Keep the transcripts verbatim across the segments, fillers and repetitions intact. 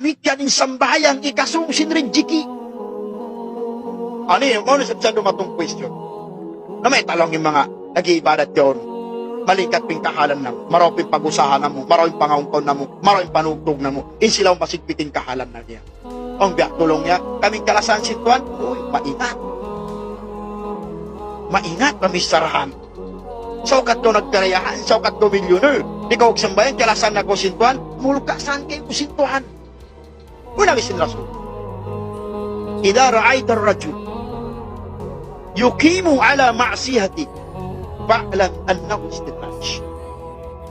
Mikyan in sambahayang hikasung sin rijiki. Unu yan, mawn na sa' dumatung question. Na mayta' laung in manga nag-iibadat yaun, malingkat pa in kahalan namu', marayaw pa in pag-usaha namu', marayaw in pangaun-kaun namu', marayaw in panugtug namu', in sila masigpit in kahalan nila. Awn biya' tu laung niya, kami kalasahan sin Tuhan, uy, maingat. Maingat, pamissarahan. Saukat kaw nagkarayahan, saukat kaw milyuner. Di' kaw magsambahayang, kalasahan na kaw sin Tuhan, mulka' saan kaymu sin Tuhan. Unu in laung sin Rasul? إذا رأيت الرجل يقيم على معصية فاعلم أنه استدراج.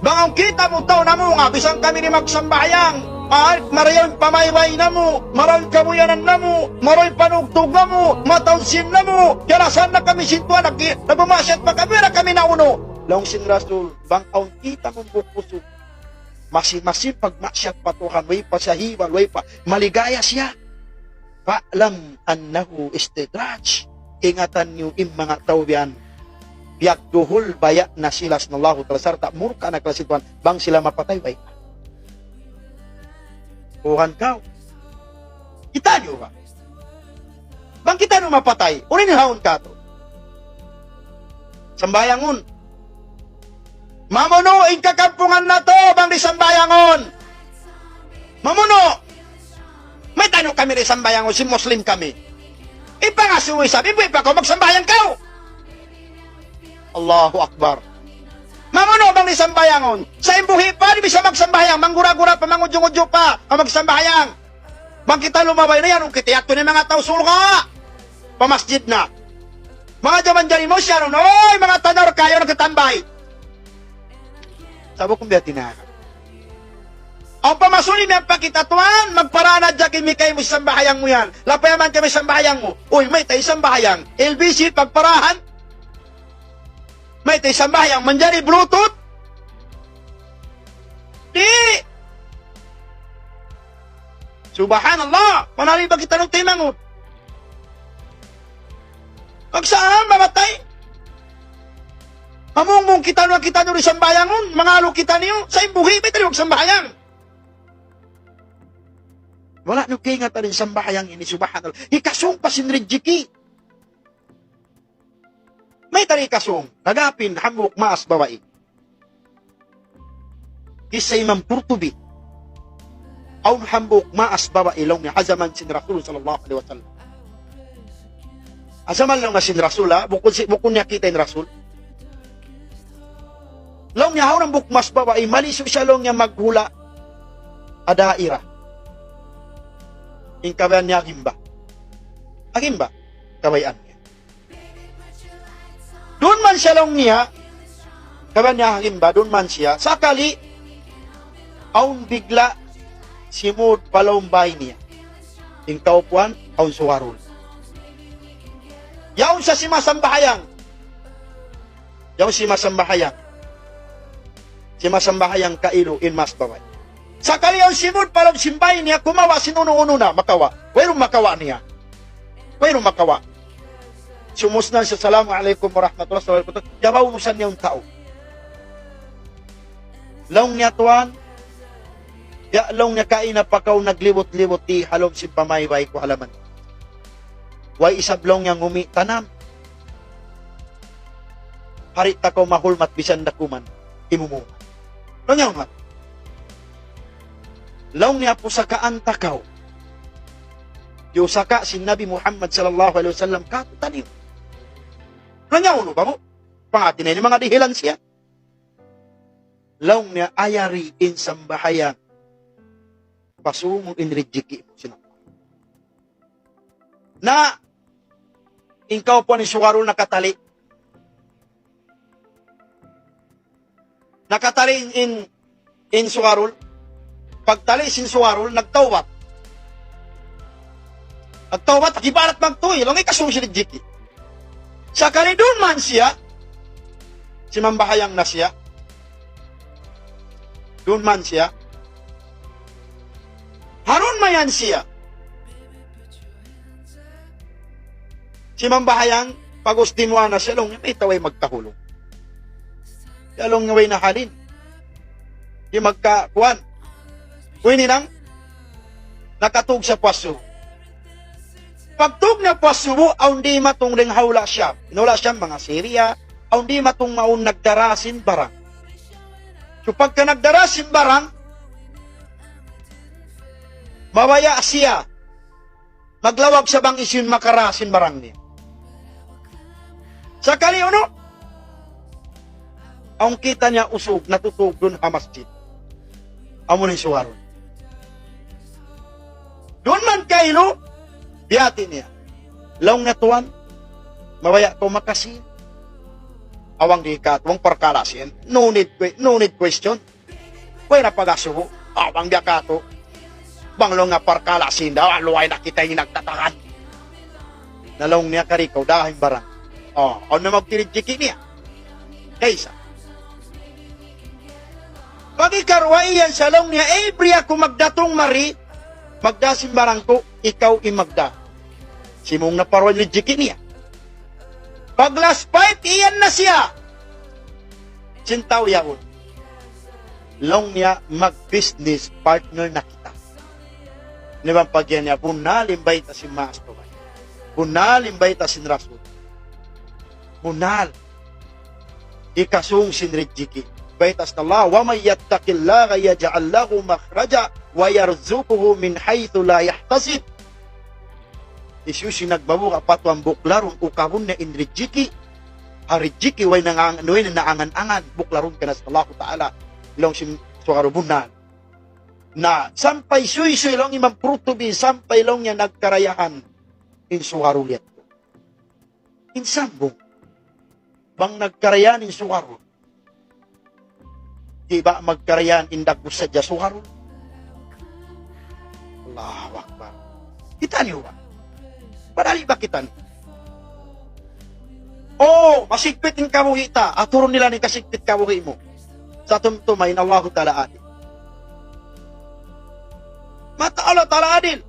Bang kaw kita' mu tau namu' nga, bisan kami di' magsambahayang, ma-, marayaw in pamaybay namu', marayaw in kabuyanan namu', marayaw in panugtug namu', mataud sin namu', kalasahan na kami sin Tuhan, nag-, nagmamaksiyat pa kami, wala' kami naunu'. Laung sin Rasul, bang awn kita' mu hambuuk usug masi-, masi pagmaksiyat pa Tuhan, way pa siya hibal, way pa, maligaya siya. فاعلم أنه استدراج. Ingatan niyu in manga tau yan, piyagduhul baya' na sila sin Allahu Ta'ala, sarta' murka' na sila sin Tuhan, bang sila mapatay, way. Tuhan kaw. Kita' niyu ba? Bang kita' niyu mapatay, unu in haun katu'? Sambahayangun. Mamunu' in kakampungan natu' bang di' sambahayangun. Mamunu'. Mayta' niyu kami di' sambahayangun, sin Muslim kami. Ipangasubu isab, ibu ipa kaw, magsambahayang kaw. Allahu Akbar. Mamunu' bang di' sambahayangun. Sa' in buhi' pa, di' bisa magsambahayang, manggura-gura pa, mangudju-ngudju pa, kaw magsambahayang. Bang kita lumabay na yan, kita yadtu na in manga tau surga'. Pa masjid na. Manga jaman jari mu siya ron, oy, manga tanaw kayu nagtatambay. Sabu kung biya' tinaga. Awn pa masunod niya pa kita, Tuwan, magparahan na diyaki mi kaymu sambahayang mu yan. Lapay man kami sambahayang mu. Uy, mayta' sambahayang. L B C, pagparahan. Mayta' sambahayang, manjari Bluetooth. Di'. Subhanallah, panali ba kita nung timangut? Pag saan mamatay? Amung-mung kita nung kita nung di' sambahayangun, mangalu kita niyu, sa' in buhi', mayta' di' magsambahayang. Wala' niyu kaingatan in sambahayang ini, subhanallah. Hikasung pa sin rijiki. Mayta' di' hikasung? Kagapin, hambuuk maas babai. Kissa Imam Qurtubi. Awn hambuuk maas babai laung niya ha jaman sin Rasul sallallahu alayhi wasallam. Ha jaman laung niya sin Rasul, ha? Bukun si, bukun niya kita' in Rasul. Laung niya, awn hambuuk maas babai, malisu siya laung niya maghula' ha daira. In kabayaan niya hagimba. Hagimba. Kabayaan niya. Duun man siya laung niya, kabayaan niya hagimba, duun man siya. Sakali, awn bigla' simud pa lawm bāy niya. In kaupuan, awn sugarol. Yaun siya simasambahayang. Yaun simasambahayang. Simasambahayang kailu in maas babai. Sakali yaun simud pa lawm sin bāy niya, kumawa' sin unu-unu na makawa'. Wayruun makawa' niya. Wayruun makawa'. Sumusna siya, "Assalamu alaykum warahmatullahi wabarakatuh." Yabaw mu sa niya in tau. Laung niya, "Tuwan, ya laung niya, kaina pa kaw naglibut-libut di ha lawm sin pamaybay ku halaman. Way isab laung niya ngumi' tanam. Hari ta kaw mahulmat bisan da kuman imumunga." Laung niya, "Umat." Laung niya, "Pusakaan ta kaw. Iyusaka sin Nabi Muhammad sallallahu alayhi wasallam kātu'niyu." Laung niya, "Unu ba mu?" Pangati na ini manga dihilan siya. Laung niya, "Ayari in sambahayang. Pasūngun in rijiki' mu sin Allah." Na, in kaupuan sin sugarol nakatali'. Nakatali' in, in, in sugarol. Pagtali' sin sugarol, nagtawbat. Nagtawbat, nag-ibadat magtuy, laung niya hikasung sin rijiki'. Sakali duun man siya, simambahayang na siya. Duun man siya. Harun mayan siya. Simambahayang, pag-ubus dimuwaa na siya, laung niya, "Mayta' way magkahulung? Laung niya way nahalin. Di' magkakuwan. Uy, ninang, Nakatug siya pag'ubus subu. Pagtug niya pag'ubus subu, awn dimatung dayn ha hula' Sham. In hula' Sham, manga Syria, awn dimatung mawn nagdara sin barang. So pagka nagdara sin barang, mabaya' siya maglawag sa bang hisiyu in makara sin barang niya. Sakali unu, awn kita' niya usug, natutug duun ha masjid. Amu na in sugarun. Duun man kailu, biyati' niya. Laung niya, "Tuwan, mabaya' kaw makasīn?" Awn di' katu', awn parkala' sīn. No need que-, no need question. Way na pag'asubu. Ah, bang biya' katu'. Bang laung niya parkala' sīn da, ah, luway na kita in nagtatagan. Na laung niya, "Kari kaw, dara in barang." Oh, awn na magtirijiki niya. Kaysa. Pag ikaruwa yan sa laung niya, "Every aku magdatung mari, magdā sin barang ku, ikaw in magdā." Simūng na paruwa in rijiki niya. Pag last fight, iyan na siya. Sin tau yaun. Laung niya, "Mag-business partner na kita." Ini bang pag'iyan niya, bunnal in bayta' sin Maas Tuhan. Bunnal in bayta' sin Rasul. Bunnal. Hikasūng sin rijiki. Bayta' sin Allah, وَمَن يَتَّقِ اللَّهَ يَجْعَل لَّهُ مَخْرَجًا وَيَرْزُقْهُ مِنْ حَيْثُ لَا يَحْتَسِبُ. Hisiyu-siyu in nagmabuga' pa Tuhan, buklarun, ukabun niya in rijiki. Ha rijiki, way nangang-, way naangan-angan, buklarun kaniya sin Allahu Ta'ala. Laung sin sugaru bunnal. Na, sampay suysuy laung Imam Qurtubi, sampay laung niya nagkarayahan in sugaru liat. In sambung. Bang nagkarayahan in sugarun, di' ba magkarayahan in dagbus sadja sugarun? Allahu Akbar. Kita' niyu ba? Padali ba kita' niyu? Oo, masigpit in kabuhi' ta. Aturun nila in kasigpit kabuhi' mu. Sa' tumtuma in Allahu Ta'ala adil. Mata Allah Ta'ala adil.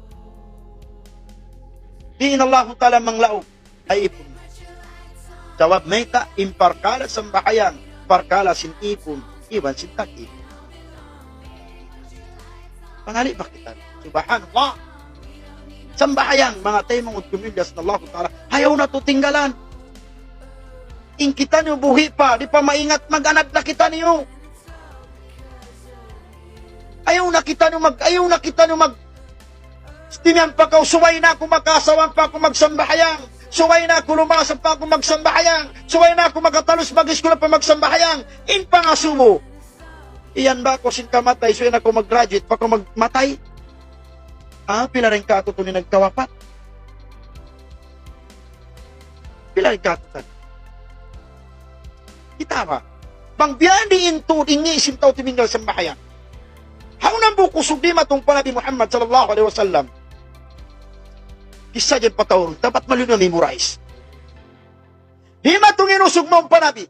Di' in Allahu Ta'ala manglaug. Ay ipun. Sabab mayta', in parkala' sambahayang, parkala' sin ipun, iban sin tag-ipun. Pangali' ba kita? Subhanallah. Sambahayang, manga taymanghud ku miyulliya sin Allahu Ta'ala. Ayaw natu' tinggalan. In kitaniyu buhi' pa, di' pa maingat, mag-anad na kitaniyu. Ayaw na kitaniyu mag-, ayaw na kitaniyu mag-, timiyan pa kaw, subay na aku makaasawa ampa aku magsambahayang. Subay na aku lumaas ampa aku magsambahayang. Subay na aku makatalus mag-iskul ampa magsambahayang. In pangasubu. Iyan ba aku sin kamatay, subay na aku mag-graduate pa aku magmatay? Ah, pila dayn katu' ini nagkawapat? Pila dayn katu' ini? Kita' ba? Bang biya' diin in tuud in ngi' sin tau timinggal sambahayang. Hawnu in hambuuk usug dimatung pa Nabi Muhammad sallallahu alayhi wasallam. Kissa yan pataurun, dapat maluun na memorize. Dimatung in usug mawn pa Nabi.